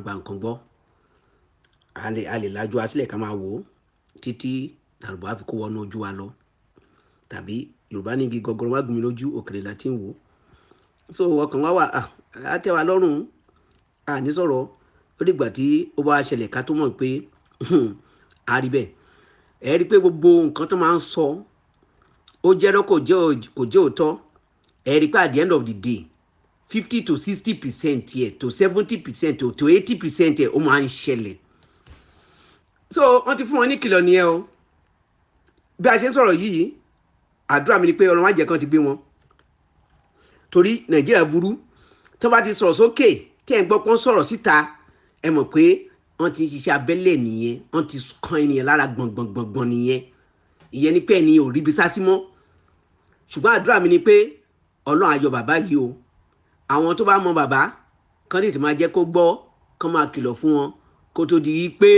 Gba nǹkan gbọ́, a lè lajú wa sílẹ̀ ká máa wò ó títí tàlùbọ̀ á fi kó wọnú ojú wa lọ. Tàbí Yorùbá ní igi gọgọrọ má gún mi lójú, òkèrè la ti ń wò ó. So ọkàn wa wà á tẹ́ wa lọ́rùn, à ní sọ̀rọ̀. Ó dìgbà tí ó bá ṣẹlẹ̀ ká tó mọ̀ pé a rí bẹ́ẹ̀. Ẹ rí i pé gbogbo nǹkan tó máa ń sọ, ó jẹ́rọ́, kò jẹ́ òótọ́. Ẹ rí i pé at the end of the day, 50 to 60% yẹ to 70% to 80% yẹ, ó máa ń ṣẹlẹ̀. So wọ́n ti fún wọn ní kìlọ̀ nìyẹn o. Bí a ṣe ń sọ̀rọ̀ yìí, àdúrà mi ni pé Ọlọ́run má jẹ́ kán ti gbé wọn, torí Nàìjíríà burú. Tó bá ti sọ̀rọ̀ sókè, tí ẹ̀ ń gbọ́ pọ́n sọ̀rọ̀ síta, ẹ mọ̀ pé wọ́n ti ń ṣiṣẹ́ abẹ́lẹ̀ nìyẹn. Wọ́n ti kan ènìyàn lára gbọ̀ngbọ̀ngbọ̀ngbọ̀n nìyẹn. Ìyẹn ni pé ẹni ò ríbi sá sí mọ́. Ṣùgbọ́n àdúrà mi ni pé Ọlọ́run á yọ bàbá yìí o. Àwọn tó bá mọ bàbá kán tètè máa jẹ́ kó gbọ́, kán máa kìlọ̀ fún wọn kó tó di pé,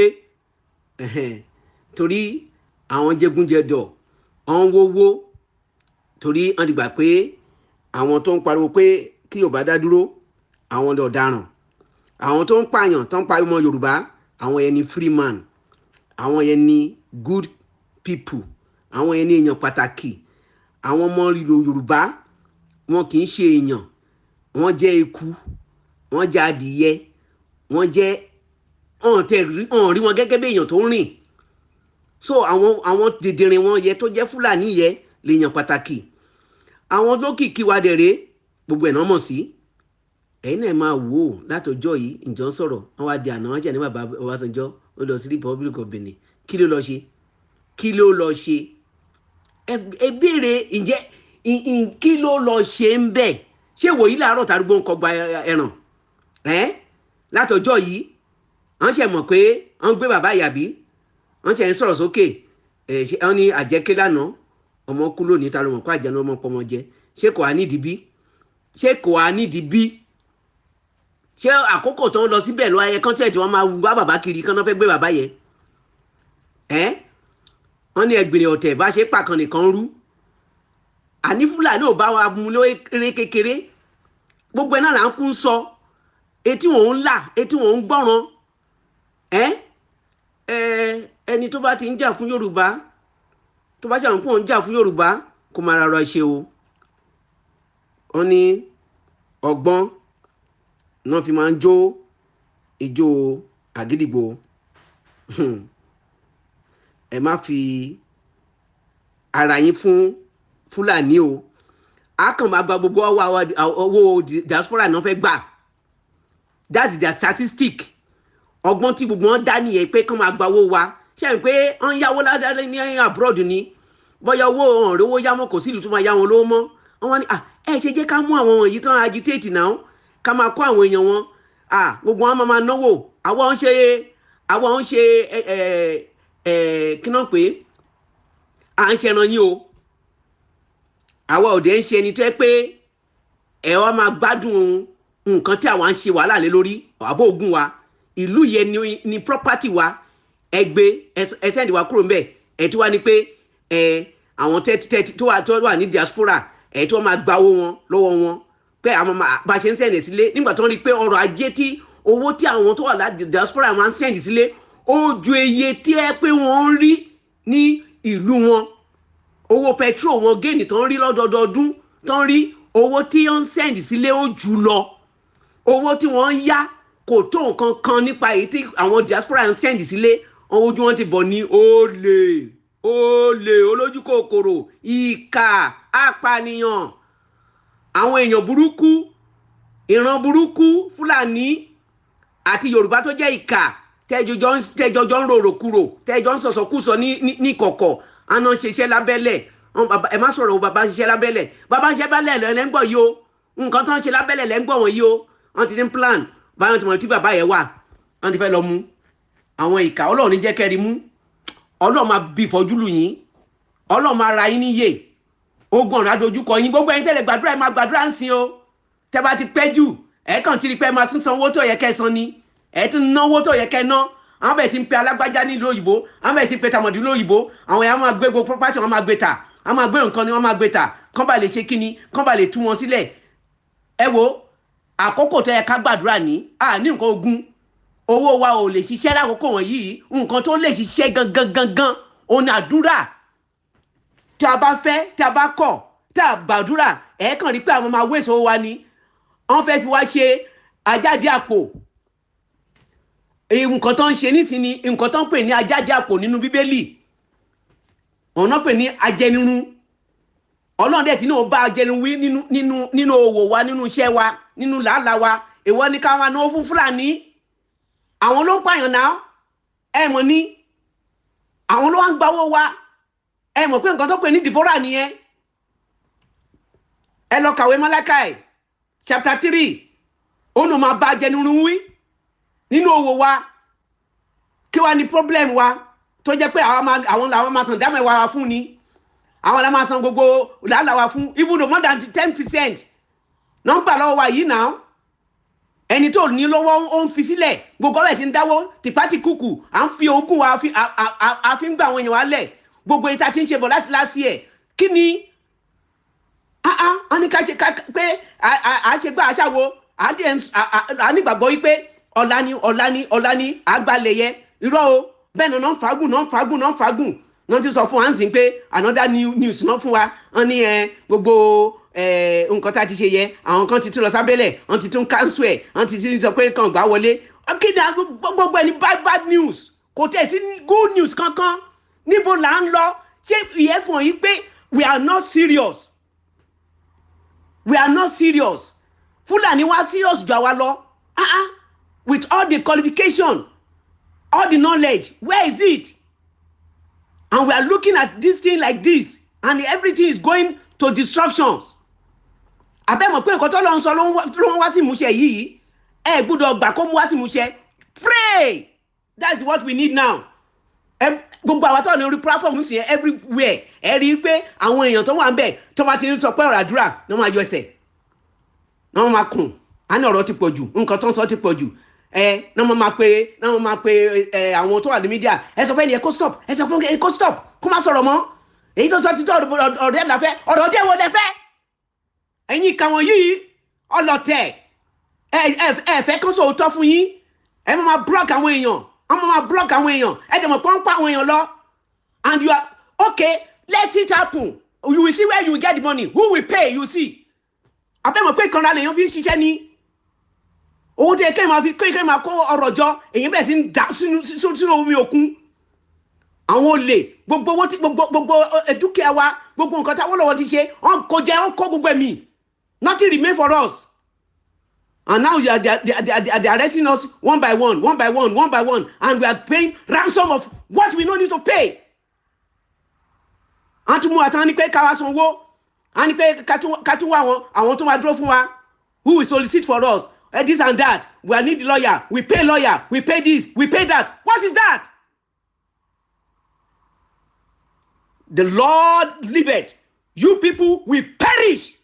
torí àwọn jẹgúnjẹdọ̀ ọ̀n wówó, torí wọ́n ti gbà pé àwọn tó ń pariwo pé kí Yorùbá dá dúró, àwọn ọ̀daràn, àwọn tó ń pààyàn, tó ń pa ọmọ Yorùbá, àwọn yẹn ni free man, àwọn yẹn ni good people, àwọn yẹn ni èèyàn pàtàkì. Àwọn ọmọ Yorùbá, wọn kì í ṣe èèyàn, wọ́n jẹ́ eku, wọ́n jẹ́ adìyẹ, wọ́n jẹ́ ọ̀n tẹ rí ọ̀n rí wọn gẹ́gẹ́ bí èèyàn tó ń rìn. So àwọn dìndìnrín wọn yẹ tó jẹ́ Fúlàní yẹ lèèyàn pàtàkì. Àwọn lókìkí wa dẹ̀rẹ̀, gbogbo ẹ̀ náà mọ̀ sí. Ẹ̀yin náà máa wò ó látọjọ́ yìí. Ǹjọ́ ń sọ̀rọ̀, wọ́n wá di àná, wọ́n jẹ́ ní bàbá Ọbásanjọ́ ó lọ sí Republic of Benin. Kí ló lọ ṣe? Kí ló lọ ṣe? Ẹ béèrè, ǹjẹ́ kí ló lọ ṣe ń bẹ̀? Ṣé wòyí làárọ̀ tàrúgbó ń kọgbà ẹ̀ràn ẹ́ látọjọ́ yìí? Wọ́n ṣe mọ̀ pé wọ́n gbé bàbá ìyàbí, wọ́n ṣe ń sọ̀rọ̀ sókè. Ẹ̀ ṣe wọ́n ní àjẹké lánàá, ọmọ kú lónìí, ta ló mọ̀ kó àjẹnú ọmọ pọmọ jẹ? Ṣé kò á nídìí bí? Ṣé kò á nídìí bí? Ṣé àkókò tó ń lọ síbẹ̀ lọ ayẹ kán tẹ̀ tí wọ́n máa wá bàbá kiri kán náà fẹ́ gbé bàbá yẹn? Ẹ́ wọ́n ní ẹgbìnrin ọ̀tẹ̀ bá ṣe pàkan nìkan rú. Àní Fúlàní ò bá wa mú lóore kékeré. Gbogbo ẹ̀ náà là ń kún sọ, etí wọn ń là, etí wọn ń gbọ́ràn. Ẹ ẹ ẹni tó bá ti ń jà fún Yorùbá, tó bá ṣàwọn fún òun jà fún Yorùbá, kó máa rárá ṣe o. Wọ́n ní ọgbọ́n náà fi máa ń jó ijó àgídìgbò. Ẹ má fi ara yín fún Fúlàní o. A kàn máa gba gbogbo owó diaspora náà fẹ́ gbà. That's their statistic. Ọgbọ́n tí gbogbo wọn dá nìyẹn, pé kán máa gba owó wa. Ṣé ẹ̀ pé wọ́n ń yáwó ládàá ní abroad ni? Bóyá owó ọ̀rẹ́ owó yá mọ́, kò sí ìlú tó máa yá wọn lówó mọ́. Wọ́n ní ẹ ṣe jẹ́ ká mú àwọn wọ̀nyí tán agitate náà, ká máa kó àwọn èèyàn wọn. Gbogbo wọn máa náwó. Àwọn ń ṣe ẹ ẹ ẹ kí náà pé à ń ṣẹran yín o. Àwa òde ń ṣe ẹni tó yẹ pé ẹ wá máa gbádùn nǹkan tí àwa ń ṣe wàhálà lé lórí. Àbó ogun wa, ìlú yẹn ni property wa. Ẹ gbé ẹ send wa kúrò ńbẹ̀. Ẹ tí wá ní pé ẹ àwọn tẹ́tí tó wà ní diaspora, ẹ tí wọ́n máa gba owó wọn lọ́wọ́ wọn, pé àwọn bá ṣe ń send sílé. Nígbà tó ń rí i pé ọrọ̀ ajé tí owó tí àwọn tó wà láti diaspora máa ń send sílé, ó ju iye tí ẹ pé wọ́n ń rí ní ìlú wọn, owó petrol wọn, gain tó ń rí lọ́dọọdún, tó ń rí, owó tí wọ́n ń send sílé ó jù lọ. Owó tí wọ́n ń yá kò tó nǹkan kan nípa èyí tí àwọn diaspora ń send sílé. Àwọn ojú wọn ti bọ̀ ní olè, olè, olójú kòkòrò, ìkà, apànìyàn, àwọn èèyàn burúkú, ìran burúkú, Fúlàní àti Yorùbá tó jẹ́ ìkà, tẹ́jọjọ́ ń rorò kúrò, tẹ́jọ́ ń sọ̀sọ̀kúsọ ní kọ̀kọ̀. Àná ń ṣiṣẹ́ lábẹ́lẹ̀. Ẹ má sọ̀rọ̀ o. Bàbá ń ṣiṣẹ́ lábẹ́lẹ̀, bàbá ń ṣiṣẹ́ lábẹ́lẹ̀ lẹ́ ń gbọ́ yìí o. Nǹkan tó ń ṣe lábẹ́lẹ̀ lẹ́ ń gbọ́ wọ̀nyí o. Wọ́n ti ní plan báyọ̀ tí wọ́n ti bàbá yẹn wà, wọ́n ti fẹ́ lọ mú àwọn ìkà. Ọlọ́run ní jẹ́ kẹ́rì mú. Ọlọ́run máa bí ìfọ́jú lù yín. Ọlọ́run máa ra yín níyè. Ogun ọ̀run adójúkọ yín. Gbogbo ẹ̀yin tẹ́lẹ̀ gbàdúrà, ẹ máa gbàdúrà ń sin o. Tẹ́ bá ti pẹ́ jù, ẹ kàn ti rí pé ẹ máa tún san owó tó yẹ kẹ́ san ni, ẹ tún náwó tó yẹ kẹ́ ná. Àwọn bẹ̀rẹ̀ sí ń pe alágbájá nílùú òyìnbó, àwọn bẹ̀rẹ̀ sí ń pe tàmọ̀dù nílùú òyìnbó. Àwọn yẹn á máa gbé gbogbo property wọn, máa gbé tà, á máa gbé nǹkan ni wọ́n máa gbé tà, kán bá lè ṣe kíni, kán bá lè tú wọn sílẹ̀. Ẹ wo àkókò tó yẹ ká gbàdúrà ní à ní nǹkan ogun. Owó wa ò lè ṣiṣẹ́ lákòókò wọ̀nyí. Nǹkan tó lè ṣiṣẹ́ gangan gangan òun ni àdúrà. Tí a bá fẹ́, tí a bá kọ̀, tí a gbàdúrà, ẹ̀ kàn rí pé àwọn máa wéṣọ wa ni. Wọ́n fẹ́ fi wá ṣe ajáde àpò. Nǹkan tó ń ṣe nísìnyí, nǹkan tó ń pè ní ajáde àpò nínú Bíbélì, ọ̀nà pè ní ajẹnirun. Ọlọ́run dẹ̀ tí náà bá ajẹnirun wí nínú òwò wa, nínú iṣẹ́ wa, nínú làálàá wa. Èwo ni ká máa náwó fún Fúlàní? Àwọn ló ń pààyàn náà, ẹ mọ̀ ní àwọn ló wá ń gbawó wa. Ẹ mọ̀ pé nǹkan tó pè ní devourer nìyẹn. Ẹ lọ kàwé Málákàì chapter 3. Ó nù máa bá ajẹnirun wí nínú òwò wa. Kí wàá ní problem wa tó jẹ́ pé àwọn làwọn máa san dámẹ́wàá wa fún ni, àwọn làwọn máa san gbogbo làálàá wa fún, even though more than 10% nọ́mbà lọ́wọ́ wa yìí náà? Ẹni tó ní lọ́wọ́ ó ń fi sílẹ̀. Gbogbo ọ̀rẹ́ sì ń dáwó tìpátìkùkù. À ń fi ogún wa a fi ń gbà àwọn èèyàn wa lẹ̀. Gbogbo ìta tí ń ṣe bọ̀ láti last year, kí ni wọ́n ní ká ṣe pé à ṣe gbá aṣáwo? À nígbàgbọ́ wípé ọ̀la ni, ọ̀la ni, ọ̀la ni àgbàlẹ̀ yẹ. Irọ́ o. Bẹ́ẹ̀ náà ń fagùn, náà ń fagùn, náà ń fagùn. Náà ti sọ fún wa ń sìn pé another new news náà fún wa. Wọ́n ní ẹ gbogbo nǹkan tá a ti ṣe yẹ, àwọn kan ti tún lọ sábẹ́lẹ̀, wọ́n ti tún cancel ẹ̀, wọ́n ti tún sọ pé kàn gbá wọlé. Kí ni gbogbo ẹni? Bad, bad news, kò tẹ̀ sí good news kankan. Níbo là ń lọ? Ṣé ìyẹn fún yín pé we are not serious? We are not serious. Fúlàní wá serious ju àwa lọ. Ah ah, with all the qualification, all the knowledge, where is it? And we are looking at this thing like this, and everything is going to destructions. Àbẹ́mọ̀ pé nǹkan tó lọ ń sọ ló ń wá sí ìmúṣẹ yìí. Ẹ gbọ́dọ̀ gbà kó mú wá sí ìmúṣẹ. Pray, that's what we need now. Gbogbo àwọn tó wà ní orí platform sí everywhere, ẹ rí i pé àwọn èèyàn tó wà ń bẹ̀, tó bá ti ń sọ pé ọ̀rọ̀ àdúrà ní, wọ́n máa yọ ẹsẹ̀, ní wọ́n máa kùn á ní ọ̀rọ̀ ti pọ̀ jù, nǹkan tó ń sọ ti pọ̀ jù. Ẹ ní wọ́n máa pe ẹ àwọn tó wà ní media. Ẹ sọ fún ẹni ẹ kó stop, ẹ sọ fún ẹ kó stop, kó má sọ̀rọ̀ mọ́. Èyí tó sọ títọ́ ọ̀rọ̀ díẹ̀ láfẹ́. Ọ̀rọ̀ díẹ̀ wo lẹ fẹ́? Ẹ̀yin ìka wọn yìí, ọlọ́tẹ̀, ẹ ẹ fẹ́ kán sòótọ́ fún yín. Ẹ máa block àwọn èèyàn, wọ́n máa block àwọn èèyàn. Ẹ dẹ̀ mọ̀ pé wọ́n ń pa àwọn èèyàn lọ, and you are okay. Let it happen, you will see where you will get the money, who will pay. You see, àbẹ̀mọ̀ pé ìkanra lèèyàn fi ń ṣiṣẹ́ ní owó tí kéèyàn máa fi kéèyàn máa kó ọrọ̀ jọ, èyí bẹ̀rẹ̀ sí ń dà sínú omi òkun. Àwọn olè, gbogbo owó tí gbogbo dúkìá wa, gbogbo nǹkan tí Awólọ́wọ̀ ti ṣe, wọ́n kó jẹ, wọ́n kó gbogbo ẹ̀mí. Nothing remain for us. And now they are arresting us one by one, one by one, one by one, and we are paying ransom of what we no need to pay. A tún mú àtàwọn ní pé ká wá sanwó, a ní pé ká tún wá àwọn tó máa dúró fún wa, who will solicit for us, this and that. We need lawyer, we pay lawyer, we pay this, we pay that. What is that? The Lord liveth, you people will perish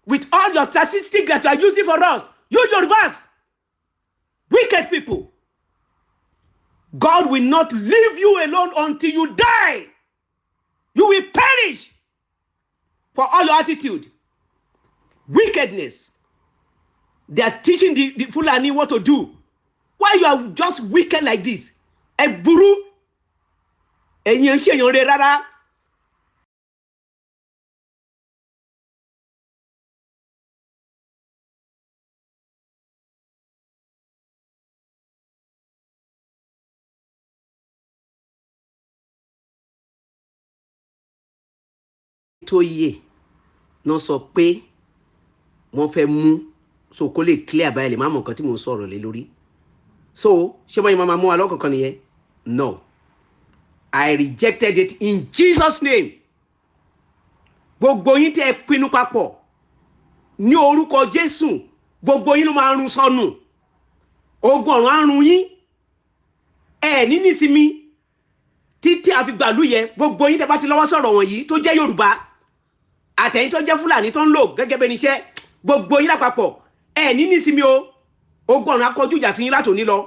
with all your statistics that you are using for us. You Yorubas, wicked people. God will not leave you alone until you die. You will perish for all your attitude, wickedness. They are teaching the Fulani what to do. Why you are just wicked like this? Ẹ burú. Ẹ̀yin ń ṣèyàn rẹ rárá. Tó yè náà sọ pé wọ́n fẹ́ mú so kó lè clear báyìí, lè má mọ̀ nǹkan tí mò ń sọ̀rọ̀ lé lórí. So ṣé wọ́n yìí máa mú wa lọ́kọ̀ọ̀kan nìyẹn? No, I rejected it in Jesus' name. Gbogbo yín tẹ́ ẹ pinnu papọ̀ ní orúkọ Jésù, gbogbo yín ló máa run sọnù. Ogun ọ̀run á run yín. Ẹ ní nísinmi títí àfi gbàlú yẹ. Gbogbo yín tẹ́ bá ti lọ́wọ́ sọ̀rọ̀ wọ̀nyí, tó jẹ́ Yorùbá àtẹ̀yìn, tó jẹ́ Fúlàní tó ń lò gẹ́gẹ́ bẹ́ẹ̀ níṣẹ́, gbogbo yín lápapọ̀, ẹ ní nísinmi o. Ogun ọ̀run akọjú ìjà sí yín látòní lọ.